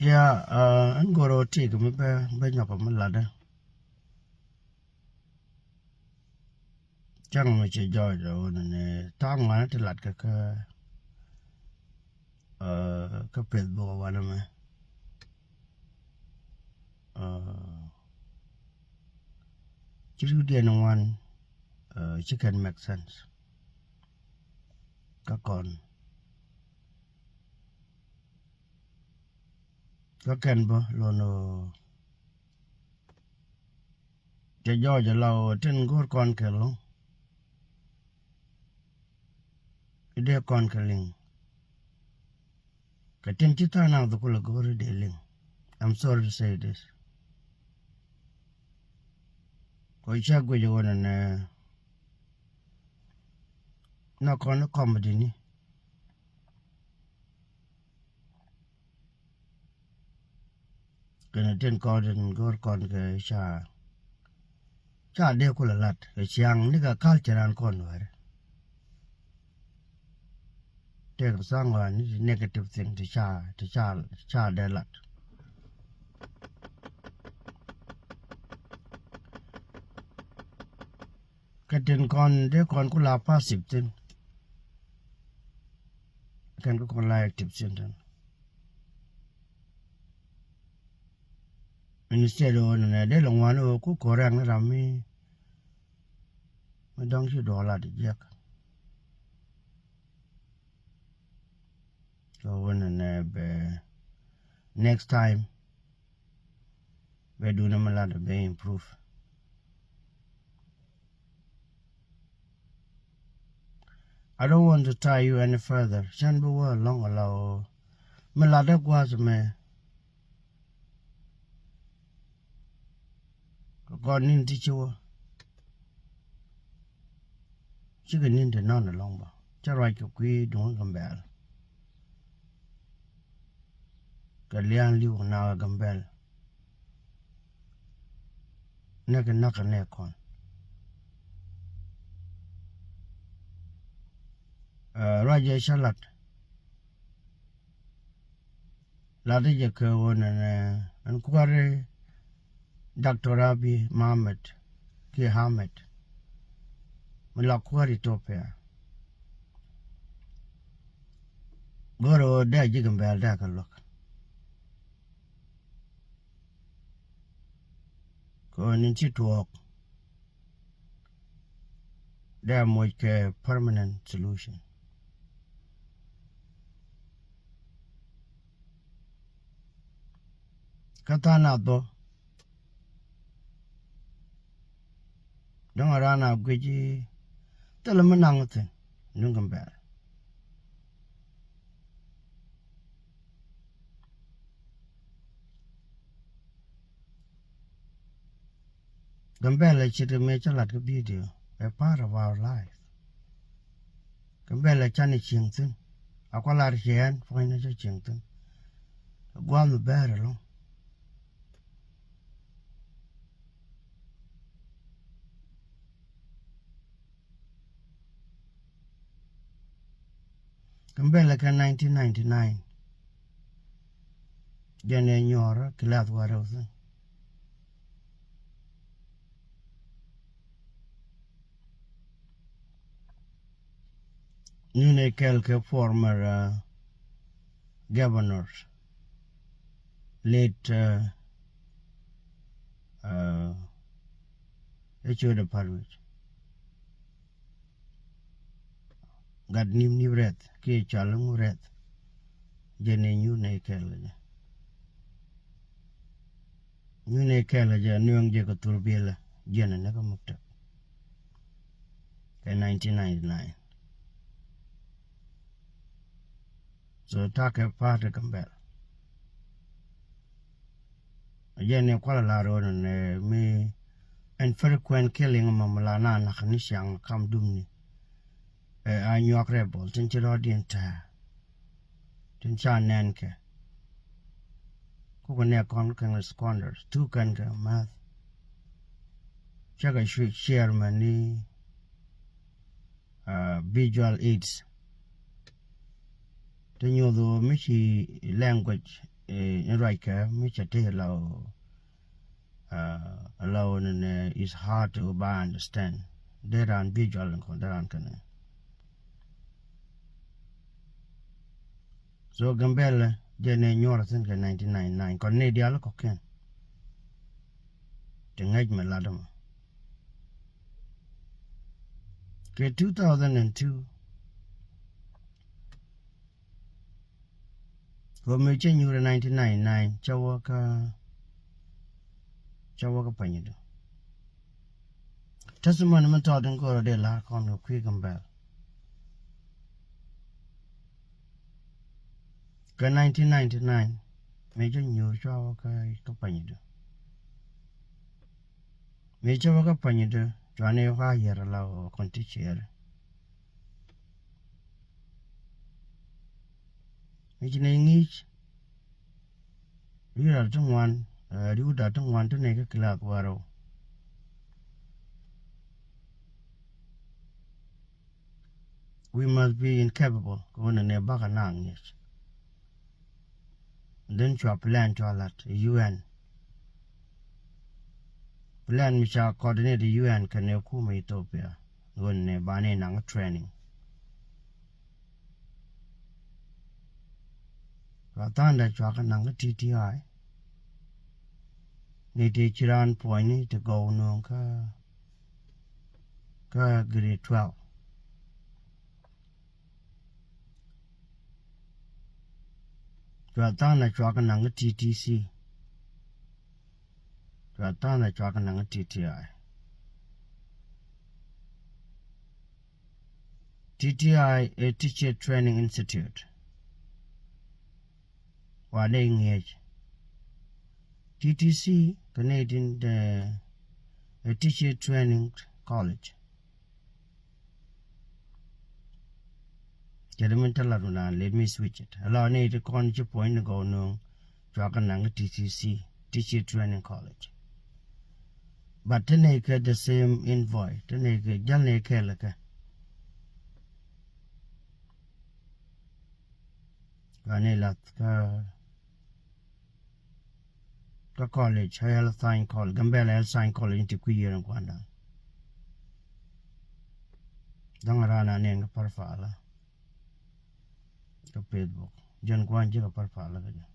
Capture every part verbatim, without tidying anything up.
Ya, ɛn go̱r ɣöö tëëkɛ mi bä, bä nyɔkɔ mi latdä. Cäŋ mi cɛ jɔɔc ɣöö nɛnɛ ta̱a̱ ŋuan ti lat kɛ kä, kä Facebook wanɛ mɛ. Ci riwdiɛn ŋuan, ci kɛn make sense. Kä kɔn kä kɛn bä lon ɣöö cɛ jɔɔc ala ɣöö tin go̱o̱r kɔn kɛ lo̱ŋ. I̱ dee kɔn kɛ liŋ kɛ tin ci tha̱a̱ŋ naŋ thukul a go̱o̱r i̱ dee liŋ. I'm sorry to say this. Kɔ ca guic ɣöö nɛnɛ na kɔn i̱ comedy ni. Kɛnɛ tin kɔn tin go̱o̱r kɔn kɛ ca, ca dee kulɛ lat kɛ ciaŋ ni kɛ culture an kɔn wɛr. Tëëkɛ tha̱a̱ŋ wɛr ni ti negative thing ti ca, ti ca, ti ca dee lat. Kä tin kɔn dee kɔn ku la passive thin. Kɛn kä kɔn la active thin thin. Instead ɣöö nɛnɛ dee lɛ ŋuan ɣöö ku correct ni ram mi, mi dɔ̱ŋ ci duɔl lat jiɛk. Kä ɣöö nɛnɛ bɛ next time bɛ duundɛ mi lat bɛ improve. I don't want to tie you any further. Cän bi wä alɔŋ ala ɣöö mi latdä gua̱a̱th mɛ. Kɛ gɔn ni̱n ti ci wä. Cikɛ ni̱n ti nɔn alɔŋ bä cä ruac kɛ kui̱ duŋ Gambɛl. Kɛ lia̱a̱n li̱w kɛ nak Gambɛl. Näk kɛ näk kɛ nɛ kɔn. Ruac jɛ cä lat. Lat jɛ kɛ ɣöö nɛnɛ ɛn kuäär Doctor Abiy Mohamed kiɛ Ahmed mi la kuäär Ethiopia. Go̱rɛ ɣöö dee a ji̱ Gambɛl dee a kɛ luäk. Kɛ ɣöö ni ci tuɔɔk. Dee a moc kɛ permanent solution. Kä tha̱a̱ŋ a dhɔ däŋ a raan a guic i̱ thilɛ mi naŋ thi̱n ni Gambɛl. Gambɛl ɛ ce̱tkɛ mëë cä lat kä video, a part of our life. Gambɛl ɛ canɛ cieŋ thi̱n. A kua lar ciɛ ɛn puɔ̱nynɛ cä cieŋ thi̱n. Gua̱a̱th mi bɛɛr ɛlɔ̱ŋ. Gambɛl ɛ kɛ nineteen ninety-nine. Jɛn ɛ nyuɔrä kilath warɛw thi̱n. Nyun ɛ kɛl kɛ former governor late ɛ ciöt ɛ pa̱t wec. Gat ni̱m ni̱m rɛth kiɛ cɔal iŋu rɛth. Jɛn ɛ nyun ɛ kɛl kɛ jɛ. Nyun ɛ kɛl kɛ jɛ nueŋ jɛ kɛ thur biɛlɛ jɛn ɛ näk kä muktab kɛ nineteen ninety-nine. So takɛ pa̱a̱t ɛ Gambɛl. Jɛn ɛ kualɛ la̱r ɣöö nɛ mi ɛn frequent killing mɔ mi la na nak ni ciaŋ kam dumni. Ɛ a nyuak rebel tin ci rɔɔdiɛn tɛ̱̈ɛ̱̈. Tin ca nɛn kɛ kukɛ nɛ kɔn kɛn squander thuk kɛn kɛ math. Cakɛ cu chairman ni visual aids. Ti nyuth ɣöö mi ci language in ruac kɛ mi cɛ tëë la ɣöö la ɣöö nɛnɛ is hard to ba understand. Dee raan bi jual ni kɔn dee raan kɛnɛ. So Gambɛlɛ jɛ nɛ nyuɔrɛ thin kɛ nineteen ninety nine kɔn ni diaal kɔkiɛn. Ti ŋäc mɛ lat ɛmɔ kɛ two thousand and two. Wä mëë cä nyuur ɛ nineteen ninety nine cä wä kä cä wä kä Panyudu. Testimony mi tɔt in go̱o̱rä dee la̱r kɔn kɛ kui̱ Gambɛl. Kɛ nineteen ninety nine mëë cä nyuur cua wä kä kä Panyudu. Mëë cä wä kä Panyudu cua ni wä kä yiɛr la wä kɔn ti ciɛɛr. Mëë ci ni ŋi̱i̱c ri̱wda ti ŋuan, ri̱wda ti ŋuan ti ni kä class warɛw. We must be incapable kɛ wä ni ni bakɛ naŋ ŋi̱i̱c. Then cua plan cua lat U N. Plan mi ca coordinate U N kɛnɛ kumɛ Ethiopia ɣöö ni ba ni naŋ training. Cua tha̱a̱ŋda cua kɛ naŋ kä T T I. Ni ti ci raan puɔ̱nyni ti gɔw nööŋ kä kä grade twelve. Cua tha̱a̱ŋ na cua kɛ naŋ kä T T C. Cua tha̱a̱ŋ na cua kɛ naŋ kä T T I. T T I ɛ Teacher Training Institute. Wa dee ŋi̱eec. T T C kɛ nɛy tin dee ɛ Teacher Training College. Cɛ di min te lat mi naan, let me switch it. Ala nɛy ti kɔn ci puɔ̱ny ni gɔw nööŋ cua kɛ naŋ kä T T C, Teacher Training College. But te nɛy kɛ the same envoy, te nɛy kɛ jäl nɛy kɛɛl kɛ. Ka ni lath kä kä college, Health Science College, Gambella Health Science College in ti kui̱ yier in kuanda. Däŋ raan a nɛn kä parpala kä Facebook. Jɛn kuan ji̱ kä parpala kä jɛ.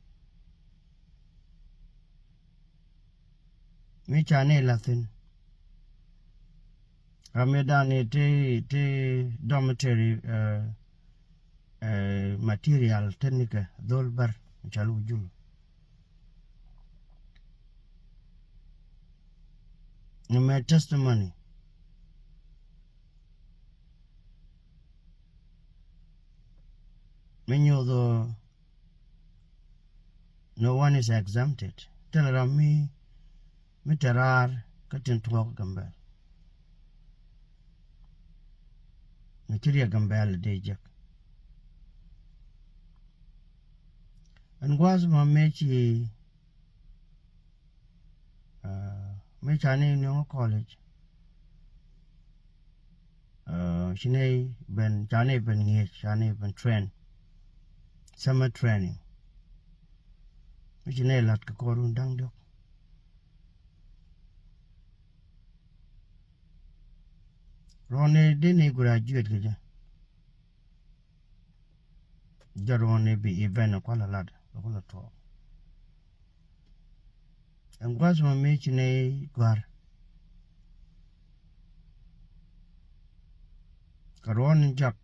Mi ca ni lath thin. Ram mi dan ni ti, ti dormitory, eh, eh, material ti ni kɛ dhol bär mi ca luk jul. Ni mɛ testimony. Mi nyuth ɣöö no one is exempted. Thilɛ ram mi, mi te raar kä tin tuɔɔk Gambɛl. Mi ci riɛk Gambɛl dee jek. Ɛn gua̱a̱th ma mëë ci, ah, mëë ca ni nuɔ̱ŋ college. Ah, ci nɛy ben, ca nɛy ben ŋi̱eec, ca nɛy ben train. Summer training. Mi ci nɛy la̱t kɛ kɔr run da̱ŋ diɔ̱k. Ruɔ̱n ni dee ni graduate kɛ jɛ. Jɛ ruɔ̱n ni bi event kualɛ lat, kualɛ tuɔɔk. Ɛn gua̱th mɔ mi ci ni gua̱r. Kɛ ruɔ̱n ni jak.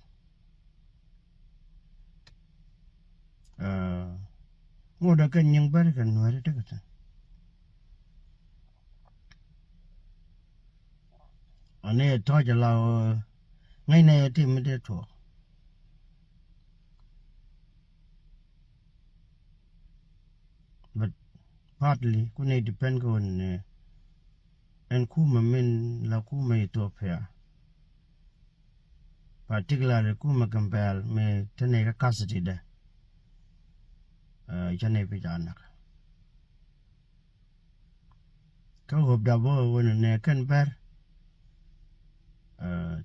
Ŋot ɛ kɛn nyiŋ bäri kɛ nuääri tekɛ thin. Ani ɛ tɔ̱ɔ̱c ala ɣöö ŋäcnɛ ɛ ti mi dee tuɔɔk. But partly kun ɛ depend kɛ ɣöö ni ɛn kumɛ min la kumɛ Ethiopia. Particularly kumɛ Gambɛl mi te nɛy kä custody dɛ. Cä nɛy pi ca nak. Kä ɣöp dap bä ɣöö nɛ kɛn bɛr.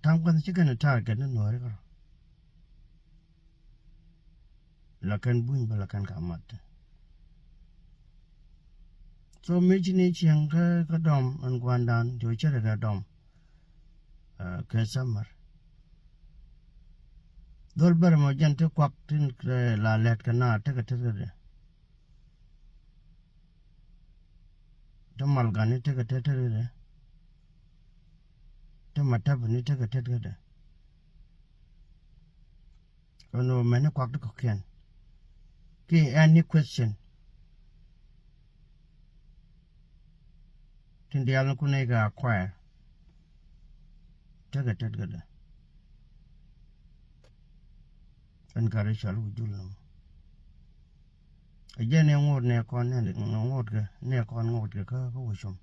Ta̱a̱m kɛn ci kɛn target ni nuɔ̱ɔ̱ri kärɔ. La kɛn buny bä la kɛn ka mat. Thok mëë ci ni cieŋ kä, kä dɔm ɛn gua̱ndan, ti wä cärɛ kɛ dɔm. Ɛ, kɛ summer. Dhol bɛrɛ mɔ jɛn ti kuak tin, ɛ, la lɛt kɛ na tekɛ tetkädɛ. Ti malgani tekɛ tetkädɛ. Ti matapani tekɛ tetkädɛ. Kɛ nɔ mɛni kuak ti kɔ̱kiɛn. Ki any question tin diaal ni kun nɛy kɛ acquire. Tekɛ tetkädɛ. Ɛn gat rɛy cɔal wä jul nɔmɔ. Ɛ jɛn ɛ ŋot nɛ kɔn nɛ ŋot kɛ, nɛ kɔn ŋot kɛ kä, kä wä com.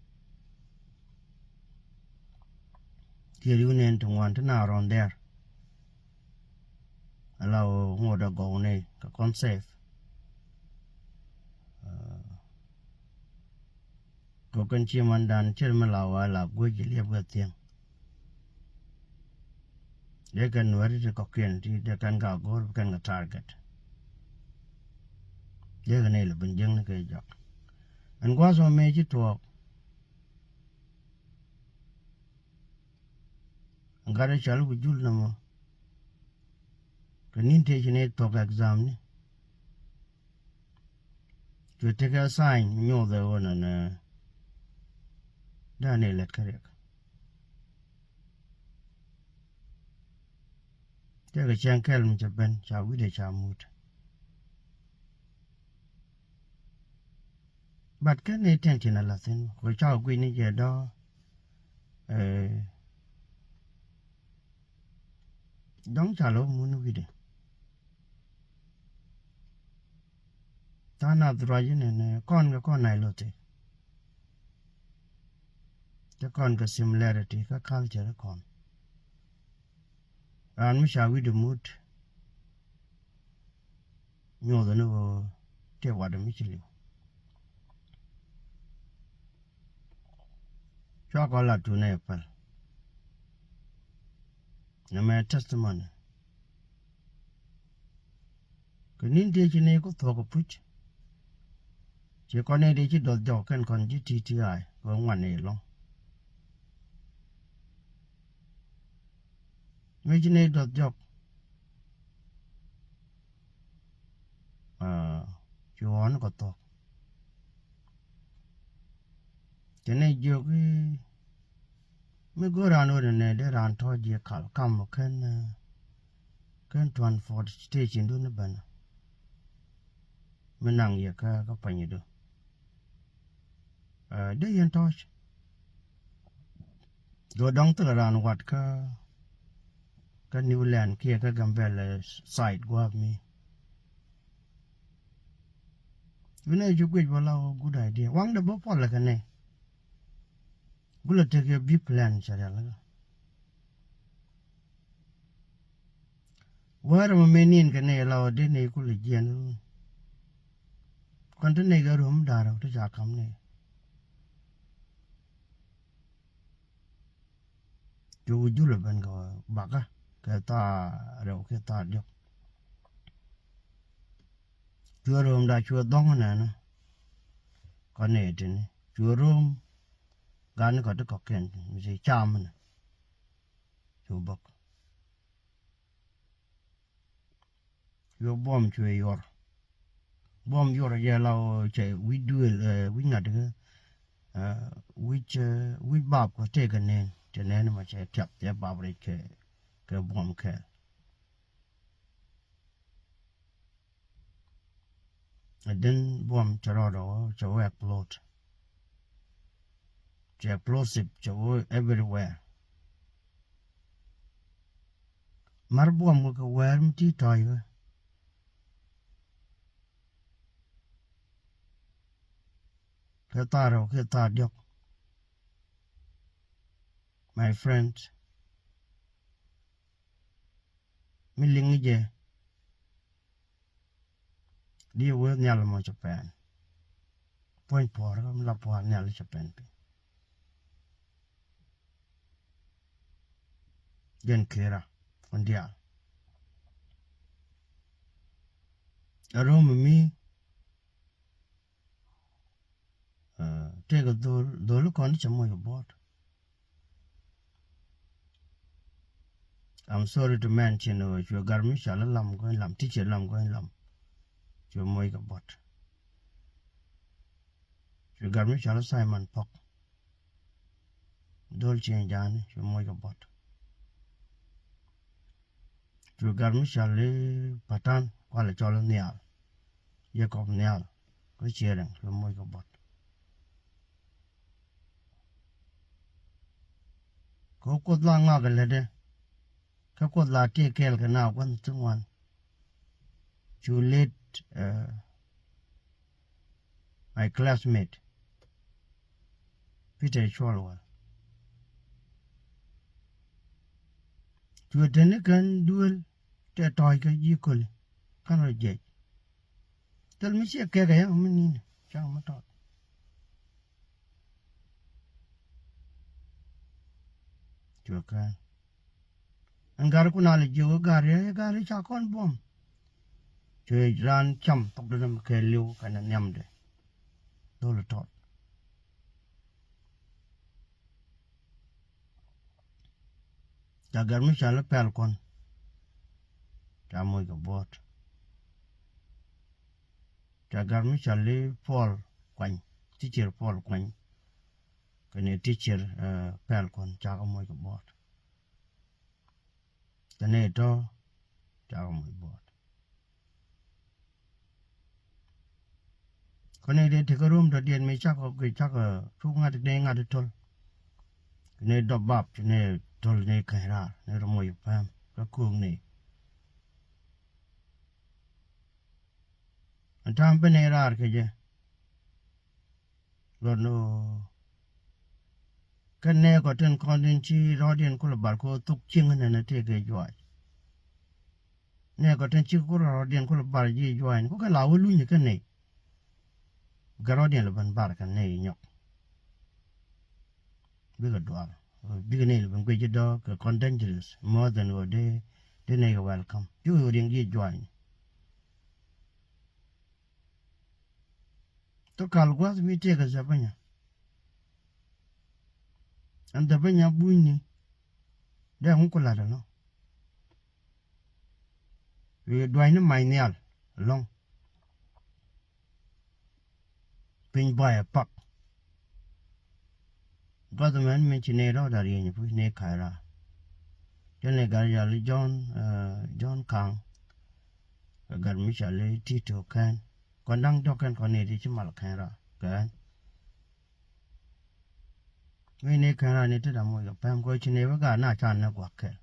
Kiɛ riw nɛn ti ŋuan ti na rɔn dhɛr. Ala wä ŋot ɛ gɔw nɛ kɛ kɔn safe. Ɛ, kɛ kɛn ci mandan cir mi la wa la guec liɛp kɛ thiɛŋ. Dee kɛn nuɛri ti kɔkiɛn ti dee kɛn ka go̱o̱r bi kɛn kɛ target. Dee kɛn ilɛ bin jiäkni kɛ jɔak. Ɛn gua̱a̱th mɔ mëë ci tuɔɔk. Ɛn gat rɛy cɔal wä jul nɔmɔ. Kɛ ni̱n tëë ci ni thok exam ni. Cuɛ tekɛ sign mi nyothɛ ɣöö nɛnɛ. Dee ni lɛt kä riɛk. Tekɛ cäŋ kɛl mi cɛ ben ca wi̱cdɛ ca mut. But kɛn ni tɛn tin a la̱thin kɛ cakɔ guic ni jɛ dɔ̱. Ɛ, dɔ̱ŋ ca lɔ mun wi̱cdɛ. Tha̱a̱ŋ nath ruac inɛnɛ kɔn kɛ kɔn nailothi. Te kɔn kɛ similarity kä culture kɔn. Raan mi ca wi̱cdɛ mut. Nyothɛ ni ɣöö tëë watdɛ mi ci li̱w. Cua kɔn la tuunɛ päl. Nɛmɛ testimony. Kɛ ni̱n tëë ci nɛy ku thuɔ̱k kɛ puc. Ci kɔn nɛy tëë ci duɔth jɔk kɛn kɔn ji̱ T T I kɛ ŋuan nɛy lɔ̱ŋ. Mëë ci nɛy duɔth jɔk. Aa, ci ɣɔ̱ɔ̱n kɛ thuɔ̱k. Ci nɛy jiök i̱ mi go̱o̱r raan ɣöö nɛnɛ dee raan tɔ̱ jiɛ kal kam ɔ kɛn, aa, kɛn transportation dun ni ben. Mi naŋ yɛ kä, kä panyɛ dun. Aa, dee yɛn tɔ̱. Duɔ dɔ̱ŋ thilɛ raan wat kä, kä Newland kiɛ kä Gambɛl, ɛ, side gua̱a̱p mi. Wi̱nɛ ju guic bä la wä good idea. Waŋdɛ bä puɔlɛ kɛ nɛ. Gulɛ tek yɛ bi plan cɛ rial kä. Wäärä mɛ mëë ni̱n kɛ nɛy la wä dee nɛy kulɛ jiɛn run. Kɔn te nɛy kɛ rum da̱rä te ca kam nɛy. Cu wä julɛ ben kɛ bakä kɛ thaar rɛw kɛ thaar diɔk. Cuɛ rom da cuɛ dhɔŋ nɛnɛ. Kɔn nɛy tini cuɛ rom. Gani kɔt ti kɔkiɛn mi ci cam nɛ. Cu bäk. Cuɛ buɔm cuɛ yuɔr. Buɔm yuɔr jɛ la wä cɛ wi̱c duël, ɛ, wi̱c ŋa̱t kä, ɛ, wi̱c, ɛ, wi̱c bap kɔ tëëkɛ nɛn. Cɛ nɛn ma cɛ tiap cɛ bap rɛc kɛ, kɛ buɔm kɛɛl. Ɛ den buɔm cɛ rɔɔdɔ wä cɛ wä explode. Cɛ explosive cɛ wä everywhere. Mar buɔm kɛ kɛ wɛɛr mi ti tɔ̱ɔ̱c kɛ. Kɛ thaar rɛw kɛ thaar diɔk. My friend. Mi liŋ jɛ. Di wee nhial mɔ cɛ pɛn. Puɔ̱ny puɔ̱ɔ̱r kä mi la puɔ̱ɔ̱r nhial cɛ pɛn piny. Jɛn kera wän diaal. A ro̱o̱m mi, ɛ, tëëkɛ dhol, dhol kɔn cɛ moc kɛ buɔ̱t. I'm sorry to mention ɣöö cuɛ gat mi cɔal i̱ Lam Guäny Lam, teacher Lam Guäny Lam. Cuɛ moc kɛ buɔ̱t. Cuɛ gat mi cɔal i̱ Simon Pɔk. Dhol Ciëŋ Ja̱a̱ni cuɛ moc kɛ buɔ̱t. Cuɛ gat mi cɔal i̱ Patan, kualɛ cɔl i̱ Nhial, Jacob Nhial, kä Ciëŋ Rɛŋ cuɛ moc kɛ buɔ̱t. Kɛ Kuoth la ŋɔak kɛ lätdɛ, kä Kuoth la tëë kɛɛl kɛ na gua̱n ti ŋuan. Cu late, uh, my classmate Peter Cuɔl Wal. Cuɛ teni kɛn duel tɛ tɔ̱ɔ̱c kɛ ji̱ köli kɛn rɔ jiɛc. Thil mi ciɛ kɛk ɛ yɛ mi ni̱n ca̱ŋ mi tɔt. Cuɛ kɛn ɛn gari kun a lɛ jiök i̱ gari, i̱ gari ca kɔn buɔ̱m. Cuɛ raan cam thok dee mi kɛɛliw kɛnɛ nhiamdɛ. Dhol tɔt. Ca gat mi cɔal i̱ Pɛl Kuɔn, ca moc kɛ buɔ̱t. Ca gat mi cɔal i̱ Puɔl Kuany, teacher Puɔl Kuany, kɛnɛ teacher, eh, Pɛl Kuɔn, cakɛ moc kɛ buɔ̱t. Kɛnɛ tɔ̱, cakɛ moc buɔ̱t. Kɔn i̱ dee tekɛ rom dɔ̱diɛn mi cakɔ, cakɔ cuk ŋa̱t ni ŋa̱t i̱ To̱l. Ni dɔp bap ni To̱l ni käny raar ni rɔ moc päm kä kuɔ̱k ni. Ɛn ta̱a̱m ben i̱ raar kɛ jɛ. Luɔt ni ɣöö kä nɛɛkɔ tin kɔn tin ci rɔɔdiɛn kulɛ bar kɛ ɣöö thuk cieŋ nɛnɛ tëëkɛ juaac. Nɛɛkɔ tin ci kulɛ rɔɔdiɛn kulɛ bar ji̱ juaac ni kukɛ la wä lunyɛ kä nɛy. Bikɛ rɔɔdiɛn lɛ ben bar kɛ nɛy nyɔk. Bikɛ dual, bikɛ nɛy lɛ ben guic ji̱ dɔ̱k kɛ kɔn dangerous more than ɣöö dee, dee nɛy kɛ welcome. Bikɛ ɣöö riɛŋ ji̱ juaac ni. Thok kal gua̱th mi tëëkɛ dhɛpä nya. Ɛn dhɛpä nya bunyni. Dee ŋu ku la̱t ɛlɔ̱ŋ. Wi̱i̱ dua̱cni mac nhial ɛlɔ̱ŋ. Piny buayɛ pak. Gua̱th mɛn mi ci nɛy rɔɔdɛ rieny puc nɛy ka̱c raar. Jɛn nɛy gat yal i̱ Jɔ̱ɔ̱n, eh, Jɔ̱ɔ̱n Ka̱a̱ŋ. Kɛ gat mi cɔal i̱ Tito Kɛn. Kɔn da̱ŋ diɔ̱k kɛn kɔn nɛy ti ci mal kɛn raar kɛ ɣän. Mi nɛy kɛn raar ni ti da̱ŋ moc kɛ pɛm kɛ ci nɛy wä gat na ca nɛ gua̱k kɛl.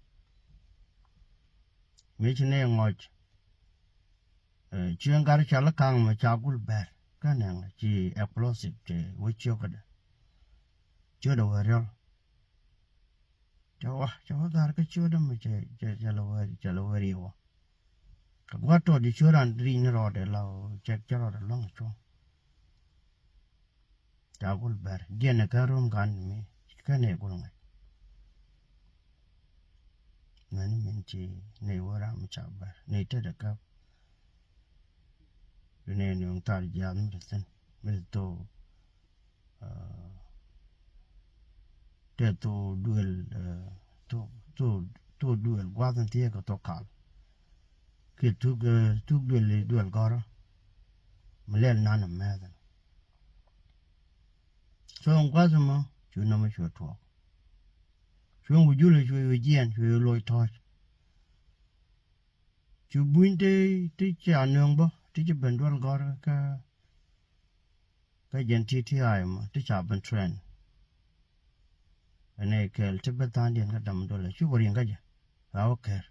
Mi ci nɛy ŋɔc. Eh, ci ɛn gat cɔal i̱ Ka̱a̱ŋ mɛ ca gul bɛr kä nɛŋ ci explosive cɛ wä ciökädɛ. Ciötdɛ wä riɔl. Cɛ wä, cɛ wä gar kä ciötdä mi cɛ, cɛ, cɛ lɛ wä, cɛ lɛ wä riwä. Kɛ gua̱t tɔt di ciöt ran ri̱c ni rɔɔdɛ la cɛ, cɛ rɔɔdɛ luäŋ cuɔ̱ŋ. Ca gul bɛr jiɛn ɛ kɛn rom kan mi kɛn ɛ gul ŋa̱c. Mɛni min ci nɛy wä ram mi ca bɛr nɛy tetdɛ käp. Ri nɛy nuŋ thar jiath mi te thi̱n mi te thok. Tɛ thok duël, eh, thok, thok, thok duël gua̱th in thiee kɛ thok kal. Kiɛ thuk, eh, thuk duël, duël gɔ̱rä. Mi lɛl nan ɛmɛth ɛn. So in gua̱th ɛmɔ cu nɔmɔ cuɛ tuɔɔk. Cu in wi̱c jul cu wi̱c jiɛn cu wi̱c loc tɔ̱ɔ̱c. Cu buny ti, ti ca nööŋ bä ti ci ben duel gɔ̱r kä, kä jɛn ti ti ay mɔ ti ca ben train. Ɛn ɛ kɛɛl ti ben tha̱a̱ŋdiɛn kä dam duel cu kɛ riɛŋ kä jɛ. Ɣaw kɛr.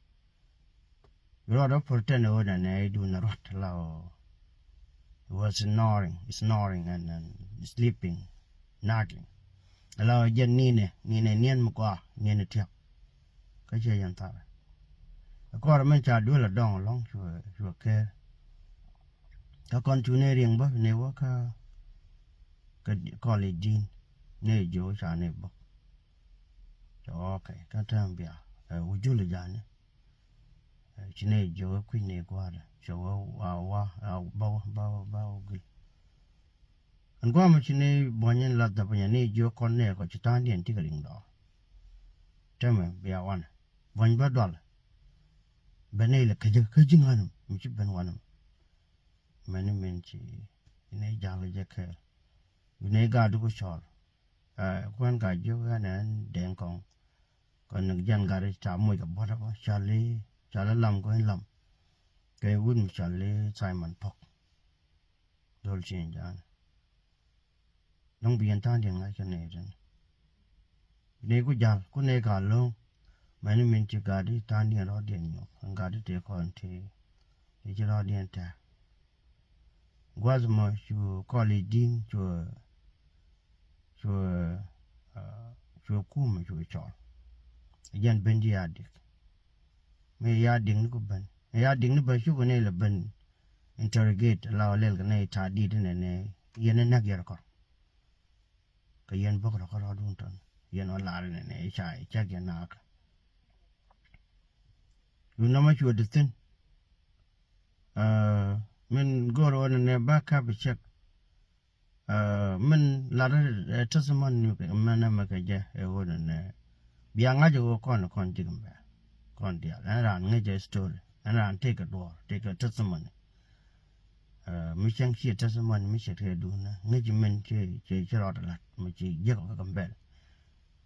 Rɔɔdɛ pretend ɣöö nɛ nɛ idun ruat la ɣöö. He was snoring, snoring and, and sleeping, nagging. Ala jɛn ninɛ, ninɛ niɛn mi gɔaa, niɛn tiɛk. Kä ciɛ yɛn tharɛ. Ɛ kɔrɛ mɛn ca duel a dɔŋ ɛlɔ̱ŋ cuɛ, cuɛ ker. Kä kɔn cu ni riɛŋ bä ni wä kä, kä kɔl i̱ di̱n ni jiö ca ni bä. Cɛ ɣɔɔkɛ kä tääm bia ɛ wi̱c jul jani. Ci nɛ jiök ɛ kui̱c ni gua̱a̱dɛ cɛ wä wa wa ba wä ba wä ba wä gil. Ɛn guamɛ ci ni buɔ̱ny in la dhäpä nya ni jiök kɔn nɛ kɔ ci ta̱a̱ŋdiɛn ti kɛ riŋ dɔɔr. Tɛmɛ bia wanɛ buɔ̱ny bä dual. Bɛ nɛy lɛ kä ji̱ kä ji̱ ŋa̱n mi ci ben wanɛ. Mɛni min ci nɛy ja̱l jɛ kɛɛl. Yu nɛy gaat di ku cɔl. Ɛ kuɛn ka jiök ɣän ɛn dɛŋ kɔŋ. Kɔn ni jɛn gat i̱ ca moc kɛ buɔ̱t ɛ bä cɔl i̱ cɔl i̱ lam kɔn i̱ lam. Kɛ wut mi cɔl i̱ Simon Pɔk. Dhol ci in ja̱a̱n. Dɔ̱ŋ bi yɛn ta̱a̱ŋdiɛn ŋa̱c kɛ nɛy tɛn. Nɛy ku ja̱l ku nɛy ka lo̱o̱ŋ. Mɛni min ci gat i̱ ta̱a̱ŋdiɛn rɔ̱diɛn nyuɔth ɛn gat i̱ tëë kɔn tëë. I̱ ci rɔ̱diɛn tɛ̱̈ɛ̱̈. Gua̱th mɔ cu kɔl i̱ di̱ŋ cu cu cu kumɛ cu cɔl. Jɛn ben ji̱ ya dik. Mi ya dik ni ku ben ya dik ni ben cukɛ ni lɛ ben interrogate la wä lɛl kɛ nɛy ta̱a̱ dit inɛ nɛ yɛn ni näk yɛr kɔr. Kɛ yɛn bäk rɔ kärɔɔdun tɔn yɛn wä lar inɛ nɛ ca cak yɛn nakä. Yun nɔmɔ cuɛ di thi̱n. Min go̱o̱r wä nɛ nɛ ba kap cɛk. Min lar testimony mɛn ɛmɛ kɛ jɛ ɛ wä nɛ nɛ bia ŋa̱c ɛ wä kɔn kɔn ji̱ Gambɛl kɔn diaal ɛn raan ŋäc ɛ story ɛn raan tëëkɛ duɔɔr tëëkɛ testimony. Mi cäŋ ciɛ testimony mi cɛ tëë duunä ŋäc min ci ci rɔɔdɛ la̱t mi ci jiäk ɛ Gambɛl.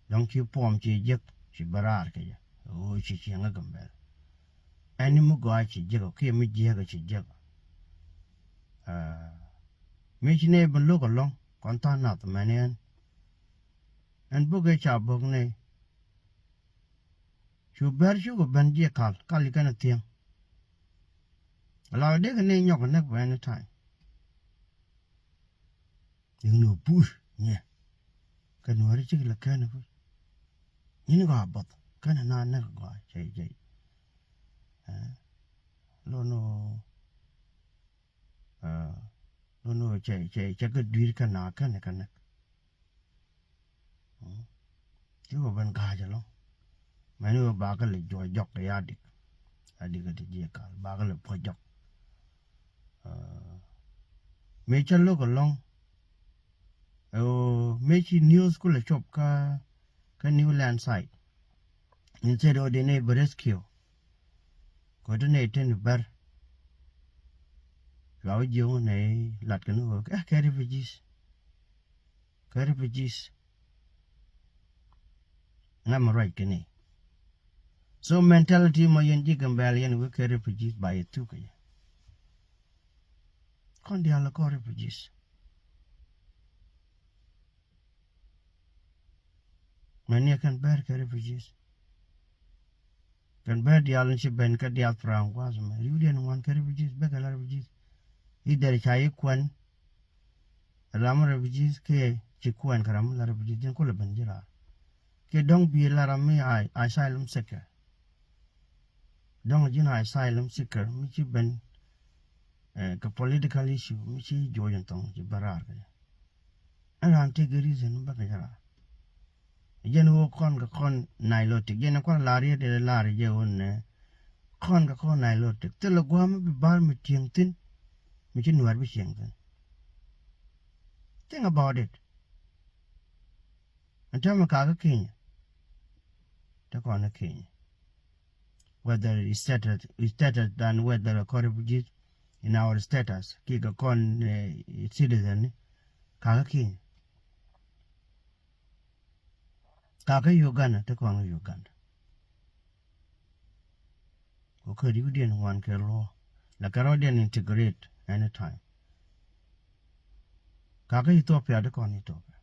Dɔ̱ŋ ci puɔm ci jiäk ci bä raar kɛ jɛ ɣöö ci cieŋ ɛ Gambɛl. Ɛn ni mi gɔaa ci jiäk ɔ kiɛ mi jiäk ɔ ci jiäk ɔ. Mi ci nɛy ben lo̱k ɛlɔ̱ŋ kɔn tha̱a̱ŋ nath mɛn ɛn. Ɛn buk ëë ca bok nɛy cu bɛr cukɛ ben jiɛ kal kal i̱ kɛn ɛ thiäŋ. Ala dee kɛ nɛy nyɔk ɛ näk bɛ any time. I̱ ni wä push nyɛ kɛ nuɔ̱ɔ̱ri cik lɛ kɛn ɛ push. Nyin gɔaa bɔth kɛn ɛ na näk gɔaa cɛ cɛ. Lo̱n wä lo̱n wä cɛ cɛ cɛ kɛ dui̱r kɛ na kɛn ɛ kɛ näk. Ci wä ben ga̱a̱c ɛlɔ̱ŋ. Mɛni wä bakä lɛ juɔc jɔk kɛ ya dik. Ya dik kɛ ti jiɛ kal bakä lɛ puɔc jɔk. Mëë cä lo̱k ɛlɔ̱ŋ. Ɛ ɣöö mëë ci news kulɛ cop kä kä new land site. Instead ɣöö dee nɛy bɛ rescue. Kɛ ɣöö te nɛy ten bär. Cua wä jiök nɛy lat kɛ ni ɣöö kɛ refugees. Kɛ refugees. Ŋa mi ruac kɛ ni. So mentality mɔ yɛn ji̱ Gambɛl yɛn wek kɛ refugees ba yɛ thuk kɛ yɛ. Kɔn diaal kɔn refugees. Mɛn ni kɛn bɛr kɛ refugees. Kɛn bɛr diaal ni ci ben kä diaspora gua̱a̱th mɛ riwdiɛn ŋuan kɛ refugees bek kɛ la refugees. Either ca yi kuɛn ram refugees kiɛ ci kuɛn kɛ ram la refugees jɛn kulɛ ben ji̱ raar. Kiɛ dɔ̱ŋ bi la ram mi asylum seeker. Dɔ̱ŋ ji̱n asylum seeker mi ci ben kɛ political issue mi ci juɔc in thɔŋ ci ben raar kɛ. Ɛn raan tëëkɛ reason bä kɛ jɛ raar. Jɛn ɣöö kɔn kɛ kɔn Nilotic jɛn kuan lar yɛ dee lar jɛ ɣöö nɛ kɔn kɛ kɔn Nilotic thilɛ gua̱a̱m mi bi bar mi tieŋ thi̱n. Mi ci nuɛɛr bi cieŋ thi̱n. Think about it. Ɛn täämɛ kakä Kenya. Te kɔn ɛ Kenya. Whether it's status, it's status than whether a kɔn refugees in our status kiɛ kɛ kɔn citizen ni kakä Kenya. Kakä Uganda te kɔn kä Uganda. Kɛ kä riwdiɛn ŋuan kɛ luɔ la kɛ rɔɔdiɛn integrate anytime. Kakä Ethiopia te kɔn Ethiopia.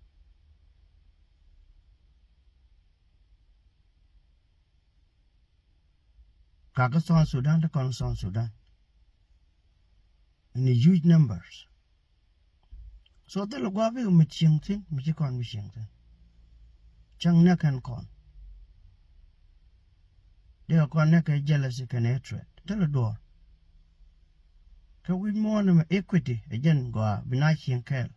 Kakä South Sudan te kɔn South Sudan in huge numbers. So thilɛ gua̱a̱p ikɛ mi cieŋ thi̱n mi ci kɔn mi cieŋ thi̱n. Cäŋ nɛk kɛn kɔn. Dee kɔn nɛk kɛ jealousy kɛn hatred thilɛ duɔ̱ɔ̱r. Kɛ wi̱c muɔ̱ɔ̱n ɛmɛ equity ɛ jɛn gɔaa bi na cieŋ kɛɛl.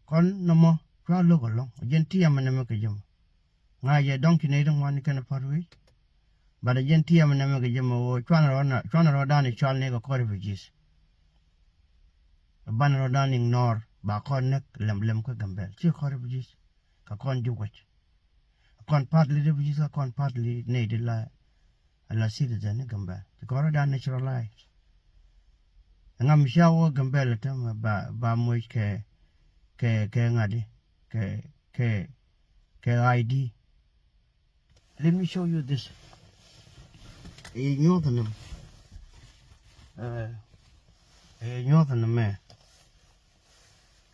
Kɔn nɔmɔ cua lo̱k ɛlɔ̱ŋ ɛ jɛn ti ɛmɛ nɛmɛ kɛ jɛ mɔ. Ŋa̱c ɛ dɔ̱ŋ ci nɛy ti ŋuan kɛn pa̱t wec. But a jɛn tiɛm nɛmɛ kɛ jɛ mɛ ɣöö cuanɛ rɔɔdan, cuanɛ rɔɔdan i̱ cɔal ni kɛ kɔn refugees. Banɛ rɔɔdan ignore ba kɔn näk lɛm lɛm kä Gambɛl. Ci kɔn refugees kɛ kɔn ji̱ wec. Kɔn partly refugees kä kɔn partly nɛy di la, la citizen ni Gambɛl. Ci kɔn rɔɔdan naturalized. Ŋa mi cia wä Gambɛl täämɛ ba, ba moc kɛ, kɛ, kɛ ŋa̱di, kɛ, kɛ, kɛ I D. Let me show you this. Ɛ nyuɔth ni mɛ. Ɛ nyuɔth ni mɛ.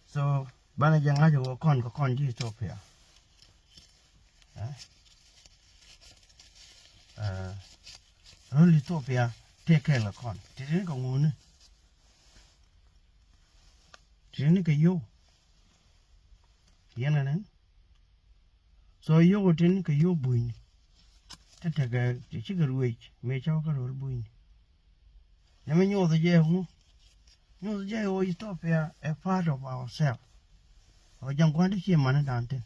So banɛ jɛ ŋa̱c wä kɔn kɛ kɔn ji̱ Ethiopia. Ɛ, ɛ, röl Ethiopia tëë kɛɛl kɛ kɔn. Titini kɛ ŋuni. Titini kɛ yio̱w. Yɛn kɛ nɛn. So yio̱w tin kɛ yio̱w bunyni. Te tekɛ ti cikɛ ruec mëë cä wä kä ro̱l bunyni. Nɛ mɛ nyuɔth jɛ ŋu. Nyuɔth jɛ ɣöö Ethiopia ɛ part of ourselves. Ɔ ja̱ŋ gua̱n ti cie mani da̱a̱n tin.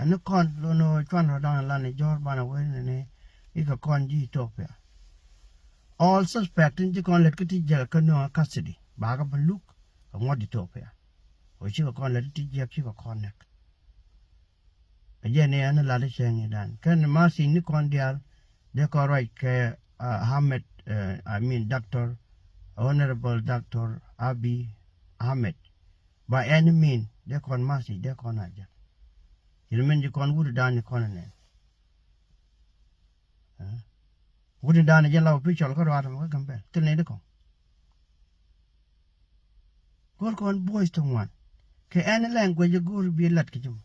Ɛn ni kɔn lon ɣöö cuan rɔ da̱a̱n lan ni jɔ̱ɔ̱r banɛ wee ni ni ikɛ kɔn ji̱ Ethiopia. All suspect tin ji̱ kɔn lät kä ti jiäk kä nööŋ kä custody bakɛ bä luk kɛ ŋuɔ̱t Ethiopia. Ɣöö cikɛ kɔn lät ti jiäk cikɛ kɔn näk. Ɛ jɛn ni ɛn lat i̱ cäŋ i̱ dan kɛn ma thi̱n ni kɔn diaal. Dee kɔn ruac kɛ, uh, Ahmed, uh, I mean Doctor, Honorable Doctor Abiy Ahmed. Ba ɛn min dee kɔn ma thi̱n dee kɔn a jɛ. Yɛn min ji̱ kɔn wut dan ni kɔn nɛn. Wut dan jɛ la official kä ruaat mɛ kä Gambɛl thil ni di kɔŋ. Go̱r kɔn boys ti ŋuan kɛ any language go̱r bi lat kɛ jɛ mɔ.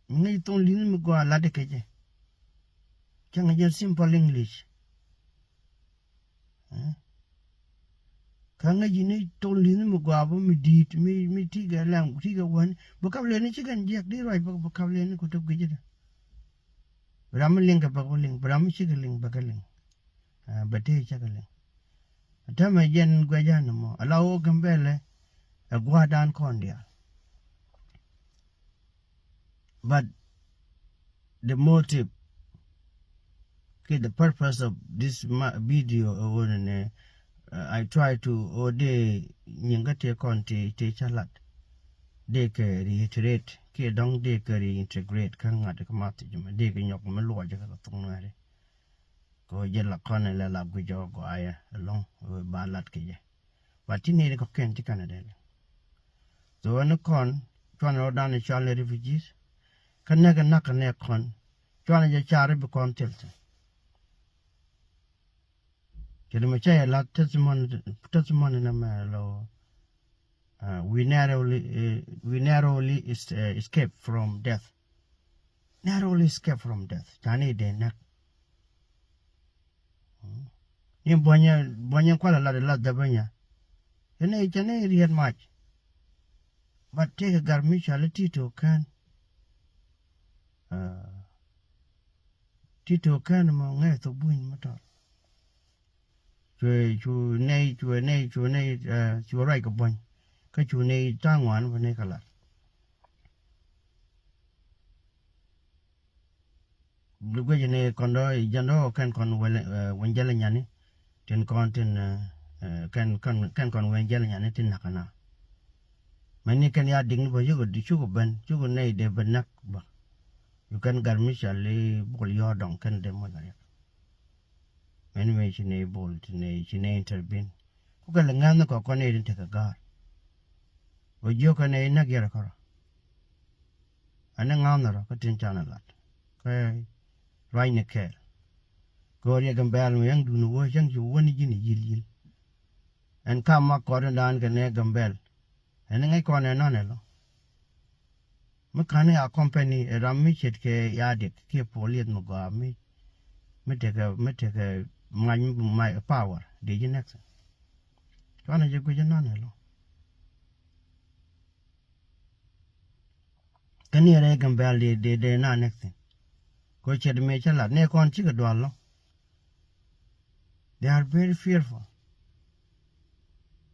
Mi ŋäc thon li̱n mi gɔaa lat kɛ jɛ. Cäŋ jɛ simple English. Kä ŋäc ni thon li̱n mi gɔaa bä mi di̱i̱t mi, mi tikɛ lɛŋ tikɛ wäni bä kap leni cikɛn jiɛk di ruac bä, bä kap leni ku tök guic idä. Bi ram mi liŋ kɛ bä kɛ liŋ, bi ram mi cikɛ liŋ bä kɛ liŋ. Bɛ tëë cakɛ liŋ. Täämɛ jɛn guɛcä ni mɔ ala wä Gambɛlɛ. Ɛ gua̱a̱dan kɔn diaal. But the motive kiɛ the purpose of this video ɛ ɣöö nɛnɛ, uh, I try to ɣöö dee nyiŋ kä tëë kɔn tëë tëë cä lat. Dee kɛ reiterate kiɛ dɔ̱ŋ dee kɛ reintegrate kä ŋa̱t kä math jɛ mɛ dee kɛ nyɔk mi luɔc kä kɛ thok nuɛɛri. Kɛ ɣöö jɛ la kɔn ɛ lɛ la guic ɔ gɔaa yɛ ɛlɔ̱ŋ ɣöö ba lat kɛ jɛ. But ti nɛy ti kɔ̱kiɛn ti kɛn a dee lɛ. So ɛn kɔn cuanɛ rɔɔdan i̱ cɔal ni refugees. Kä näk ɛ na̱k kɛ nɛ kɔn cuanɛ jɛ car i̱ bi kɔn thil thi̱n. Cɛ di mɛ cä yɛ la̱th testimony, testimony nɛ mɛ lɔ. Uh, we narrowly, uh, we narrowly is, uh, escape from death. Narrowly escape from death. Cani dee näk. Ni buɔnyɛ, buɔnyɛ kualɛ lat lat däbä nya. Cɛ ni, cɛ ni riet mac. But tëëkɛ gar mi cɔal i̱ Tito Kän. Tito Kän mɔ ŋäc thok buny mi tɔt. Cuɛ cu nɛy, cuɛ nɛy, cuɛ nɛy, cuɛ ruac kɛ buɔ̱ny. Kä cu nɛy ta̱a̱ ŋuan bä nɛy kɛ lat. Bi guic ni kɔn dɔ jɛn dɔ kɛn kɔn wɛl, eh, wɛn jɛl nyani. Tin kɔn tin, eh, eh, kɛn, kɛn, kɛn kɔn wɛn jɛl nyani tin nak na. Mɛn ni kɛn ya dik ni bä yuk di cuk ben, cuk nɛy de ben nak bä. Yu kɛn gar mi cɔal i̱ bol yɔ dɔŋ kɛn de mɔ jɔriak. Mɛn mi ci nɛy bol, ci nɛy, ci nɛy intervene. Ku kɛ lɛ ŋa̱n ni kɔ kɔn nɛy din tekɛ ga̱a̱r. Wä jiök kɛ nɛy näk yɛr kärɔ. Ɛn ni ŋa̱n ni rɔ kä tin canɛ lat. Kɛ ruacni kɛɛl. Kɛ ɣöö riɛk Gambɛl mi yäŋ duuni wä cäŋ ci wäni ji̱n i̱ yi̱l yi̱l. Ɛn kam ma kɔɔtdan kɛ nɛ Gambɛl. Ɛn ni ŋäc kɔn ɛ nɔn ɛlɔ. Mi ka̱n i̱ a company ɛ ram mi ce̱tkɛ yadik kiɛ police mi gɔaa mi, mi tekɛ, mi tekɛ mac mi mac power dee ji̱ next. Cuanɛ jɛ guic inɔn ɛlɔ. Kä ni rɛy Gambɛl dee, dee, dee na next thing. Kɛ ce̱t mëë cä lat ni kɔn cikɛ dual lɔ. They are very fearful.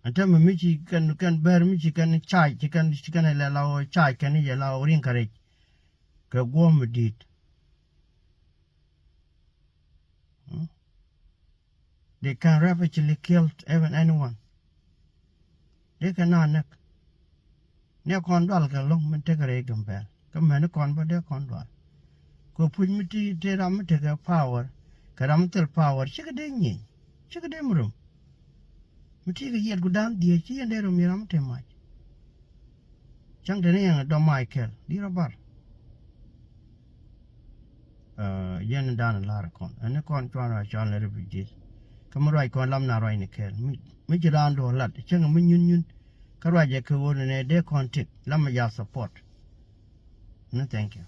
Ɛn täämɛ mi ci kɛn, kɛn bɛr mi ci kɛn cac, ci kɛn, ci kɛn lɛ la ɣöö cac kɛn jɛ la ɣöö riŋ kɛ rɛc. Kɛ guɔ̱m mi di̱i̱t. They can rapidly kill even anyone. Dee kɛ na näk. Ni kɔn dual kɛ lo̱ŋ min tekɛ rɛy Gambɛl. Kä mɛni kɔn bä dee kɔn dual. Kɛ puc mi ti te ram mi tekɛ power kɛ ram mi thil power cikɛ dee nyieny. Cikɛ dee mi rum. Mi ti kɛ yiɛt ku da̱a̱n dhieec ci yɛn dee rum yɛ ram mi te mac. Cäŋ te ni yɛn dɔ̱ mac kɛl di rɔ bar. Yɛn dan lar kɔn ɛn ni kɔn cuan a cuan lɛ refugees. Kä mi ruac kɔn lam na ruac ni kɛɛl mi ci raan duɔ̱ɔ̱r lat cäŋ mi nyun nyun. Kä ruac ɛ kɛ ɣöö ni nɛ dee kɔn tik lam mi ja support. Ni thank you.